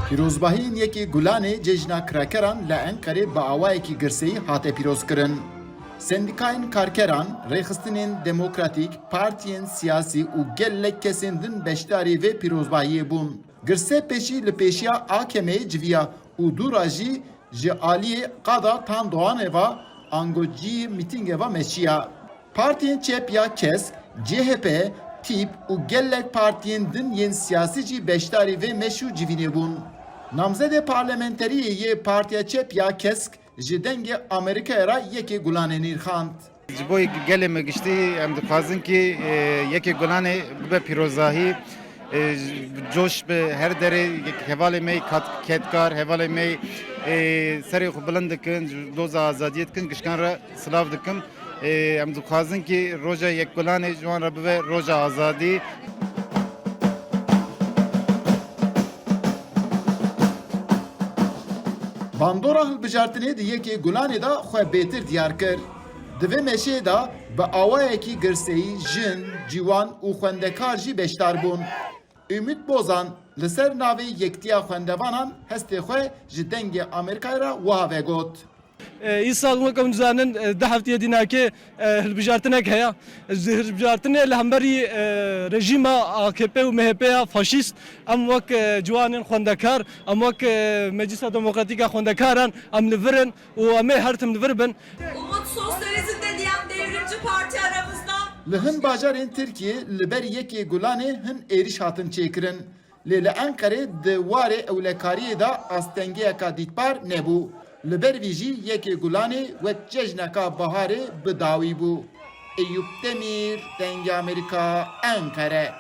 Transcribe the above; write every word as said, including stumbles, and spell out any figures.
Pîrozbahiyên Yekê Gulanê Cejna Krakeran li Enqerê bi awayekî girseyî hate pîrozkirin. Sendîkayên karkeran, rêxistinên demokratîk, partiyên siyasî û gelek kesên din beşdarî vê pîrozbahiyê bûn. Girse pêşî li pêşiya A K M'yê civiya û dû ra jî ji aliyê qada Tan Doğaneva ango cihê mîtîngê ve meşiya. Partiyên çep ya KESK, C H P, TÎP û gelek partiyên din yên siyasî jî beşdarî vê meş û civînê bûn. Namzedê parlamenteriyê yê Partiya Çep ya KESK ji Dengê Amerîkayê re Yekê Gulanê nirxand. Ji bo gelê me giştî em dixwazin kî, e, Yekê Gulanê bibe pîrozahî, e, coş bi her derê, hevalê me kat-, kedkar, hevalê me, e, serê xwe bilind dikin, doza azadiyê dikin, gişkan re silav dikim. Ê, em dixwazin kî roja Yekgulanê ji wan re bibe roja azadî. Bandora hilbijartinê di Yekê Gulanê de xwe bêtir diyar kir. Di vê meşê de bi awayekî girseyî jin, ciwan û xwendekar jî beşdar bûn. Ümit Bozan li ser navê Yektiya Xwendevanan hestê xwe ji Dengê Amerîkayê re wiha vegot. E, îsal wek em dizanin, e, du hefteyê dînakê, e, hilbijartinek heye. Ji hilbijartinê li hemberî, e, rejîma A K P û M H P ya faşîst, em wek, e, ciwanên xwendekar, em wek, e, Meclisa Demokratîk a Xwendekaran, em li vir in û em ê her tim li vir bin. Umut Sosyalizm de diyen devrimci parti aramızda. Li hin bajarên Tirkiyê li ber Yekê Gulanê hin êrîş hatin çêkirin. Lê li Enqerê di warê ewlekariyê de astengiyeka dîtbar nebû. Li ber vî jî Yekê Gulanê wek cejneka biharê bi dawî bû. Eyûp Demîr, Dengê Amerîka, Enqere.